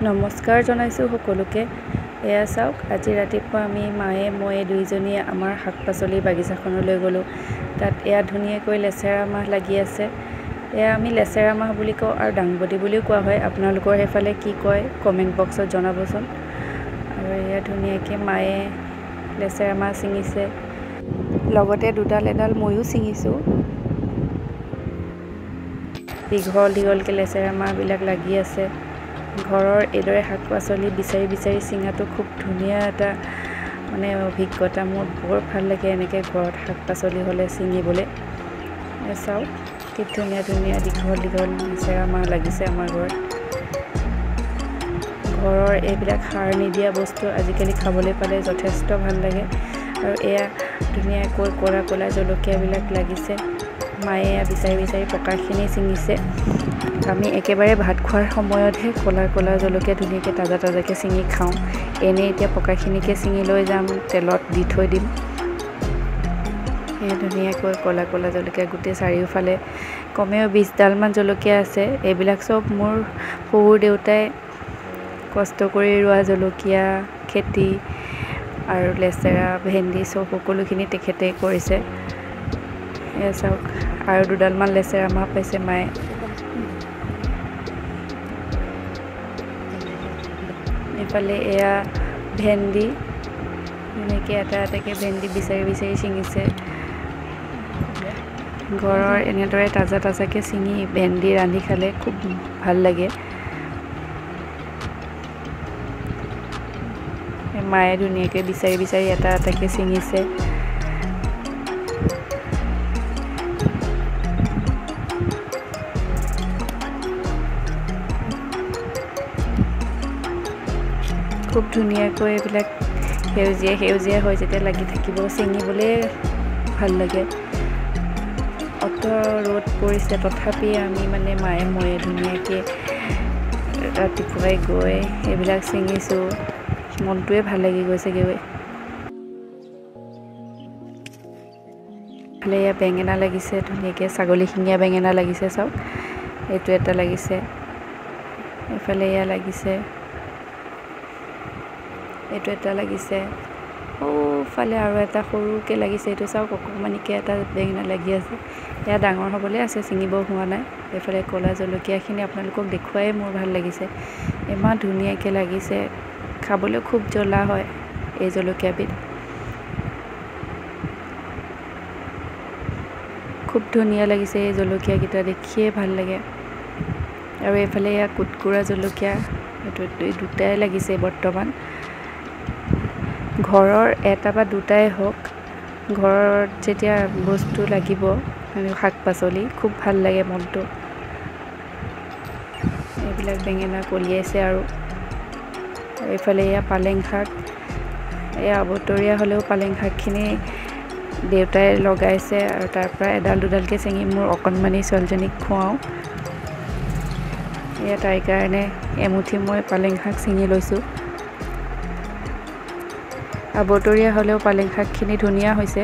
নমস্কাৰ জনাইছোঁ সকলোকে। এয়া চাওক, আজি ৰাতিপুৱা আমি মায়ে ময়ে দুইজনীয়ে আমাৰ শাক পাচলিৰ বাগিচাখনলৈ গ'লোঁ। তাত এয়া ধুনীয়াকৈ লেচেৰা মাহ লাগি আছে। এয়া আমি লেচেৰা মাহ বুলি কওঁ আৰু দাংবডি বুলিও কোৱা হয়। আপোনালোকৰ সেইফালে কি কয় কমেণ্ট বক্সত জনাবচোন। আৰু এয়া ধুনীয়াকৈ মায়ে লেচেৰা মাহ ছিঙিছে, লগতে দুডাল এডাল ময়ো ছিঙিছোঁ। দীঘল দীঘলকৈ লেচেৰা মাহবিলাক লাগি আছে। ঘৰৰ এইদৰে শাক পাচলি বিচাৰি বিচাৰি ছিঙাটো খুব ধুনীয়া এটা মানে অভিজ্ঞতা। মোৰ বৰ ভাল লাগে এনেকৈ ঘৰত শাক পাচলি হ'লে ছিঙিবলৈ। চাওক কি ধুনীয়া ধুনীয়া দীঘল দীঘল লেচেৰা মাহ লাগিছে আমাৰ ঘৰত। ঘৰৰ এইবিলাক সাৰ নিদিয়া বস্তু আজিকালি খাবলৈ পালে যথেষ্ট ভাল লাগে। আৰু এয়া ধুনীয়াকৈ ক'লা ক'লা জলকীয়াবিলাক লাগিছে। মায়ে এয়া বিচাৰি বিচাৰি পকাখিনি ছিঙিছে। আমি একেবাৰে ভাত খোৱাৰ সময়তহে ক'লা ক'লা জলকীয়া ধুনীয়াকৈ তাজা তাজাকৈ ছিঙি খাওঁ। এনেই এতিয়া পকাখিনিকে ছিঙি লৈ যাম, তেলত দি থৈ দিম। এই ধুনীয়াকৈ ক'লা ক'লা জলকীয়া গোটেই চাৰিওফালে কমেও 20ডালমান জলকীয়া আছে। এইবিলাক চব মোৰ শহুৰ দেউতাই কষ্ট কৰি ৰোৱা জলকীয়া খেতি আৰু লেচেৰা ভেন্দি চব সকলোখিনি তেখেতে কৰিছে। এয়া চাওক, আৰু দুডালমান লেচেৰা মাহ পাইছে মায়ে। এইফালে এয়া ভেন্দি, এনেকৈ এটা এটাকৈ ভেন্দি বিচাৰি বিচাৰি ছিঙিছে। ঘৰৰ এনেদৰে তাজা তাজাকৈ ছিঙি ভেন্দি ৰান্ধি খালে খুব ভাল লাগে। মায়ে ধুনীয়াকৈ বিচাৰি বিচাৰি এটা এটাকৈ ছিঙিছে। খুব ধুনীয়াকৈ এইবিলাক সেউজীয়া সেউজীয়া হৈ যেতিয়া লাগি থাকিব ছিঙিবলৈ ভাল লাগে। অত ৰ'দ পৰিছে তথাপি আমি মানে মায়ে ময়ে ধুনীয়াকৈ ৰাতিপুৱাই গৈ এইবিলাক ছিঙিছোঁ। মনটোৱে ভাল লাগি গৈছেগৈ। এইফালে এয়া বেঙেনা লাগিছে ধুনীয়াকৈ, ছাগলী শিঙীয়া বেঙেনা লাগিছে। চাওক, এইটো এটা লাগিছে। এইফালে এয়া লাগিছে, এইটো এটা লাগিছে। সৌফালে আৰু এটা সৰুকৈ লাগিছে, এইটো চাওক অকণমানিকৈ এটা বেঙেনা লাগি আছে। এয়া ডাঙৰ হ'বলৈ আছে, ছিঙিব হোৱা নাই। এইফালে ক'লা জলকীয়াখিনি আপোনালোকক দেখুৱাই মোৰ ভাল লাগিছে, ইমান ধুনীয়াকৈ লাগিছে। খাবলৈ খুব জ্বলা হয় এই জলকীয়াবিধ। খুব ধুনীয়া লাগিছে এই জলকীয়াকেইটা, দেখিয়ে ভাল লাগে। আৰু এইফালে এয়া কুটকুৰা জলকীয়া, এইটো দুটাই লাগিছে বৰ্তমান। ঘৰৰ এটা বা দুটাই হওক, ঘৰত যেতিয়া বস্তু লাগিব শাক পাচলি খুব ভাল লাগে মনটো। এইবিলাক বেঙেনা কলিয়াইছে। আৰু এইফালে এয়া পালেং শাক, এয়া আবতৰীয়া হ'লেও পালেং শাকখিনি দেউতাই লগাইছে আৰু তাৰ পৰা এডাল দুডালকৈ ছিঙি মোৰ অকণমানি ছোৱালীজনীক খুৱাওঁ। এয়া তাইৰ কাৰণে এমুঠি মই পালেং শাক ছিঙি লৈছোঁ। আবতৰীয়া হ'লেও পালেং শাকখিনি ধুনীয়া হৈছে।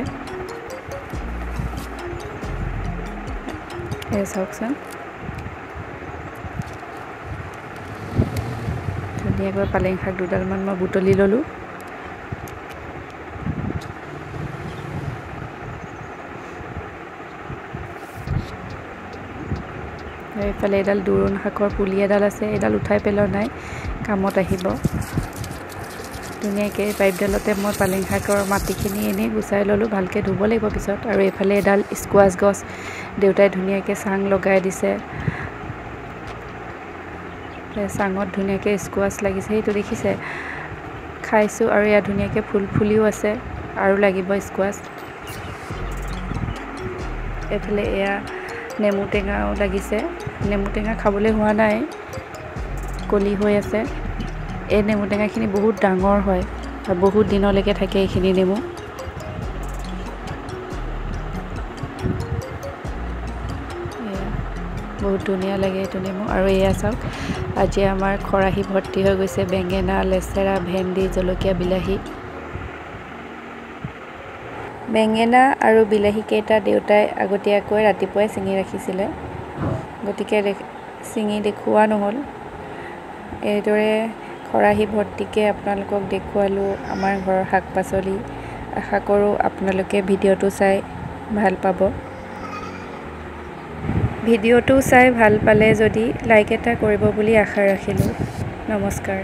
এয়া চাওকচোন, ধুনীয়াকৈ পালেং শাক দুডালমান মই বুটলি ল'লোঁ। এইফালে এডাল দোৰোণ শাকৰ পুলি এডাল আছে, এডাল উঠাই পেলোৱা নাই, কামত আহিব। ধুনীয়াকৈ পাইপডালতে মই পালেং শাকৰ মাটিখিনি এনেই গুচাই ল'লোঁ, ভালকৈ ধুব লাগিব পিছত। আৰু এইফালে এডাল স্কোৱাছ গছ দেউতাই ধুনীয়াকৈ চাং লগাই দিছে। চাঙত ধুনীয়াকৈ স্কোৱাছ লাগিছে, সেইটো দেখিছে, খাইছোঁ। আৰু ইয়াত ধুনীয়াকৈ ফুল ফুলিও আছে, আৰু লাগিব স্কোৱাছ। এইফালে এয়া নেমু টেঙাও লাগিছে। নেমু টেঙা খাবলৈ হোৱা নাই, কলি হৈ আছে। এই নেমু টেঙাখিনি বহুত ডাঙৰ হয় আৰু বহুত দিনলৈকে থাকে এইখিনি নেমু। বহুত ধুনীয়া লাগে এইটো নেমু। আৰু এয়া চাওক, আজি আমাৰ খৰাহী ভৰ্তি হৈ গৈছে বেঙেনা, লেচেৰা, ভেন্দি, জলকীয়া, বিলাহী। বেঙেনা আৰু বিলাহীকেইটা দেউতাই আগতীয়াকৈ ৰাতিপুৱাই ছিঙি ৰাখিছিলে, গতিকে ছিঙি দেখুওৱা নহ'ল। এইদৰে খৰাহী ভৰ্তিকৈ আপোনালোকক দেখুৱালোঁ আমাৰ ঘৰৰ শাক পাচলি। আশা কৰোঁ আপোনালোকে ভিডিঅ'টো চাই ভাল পাব। ভিডিঅ'টো চাই ভাল পালে যদি লাইক এটা কৰিব বুলি আশা ৰাখিলোঁ। নমস্কাৰ।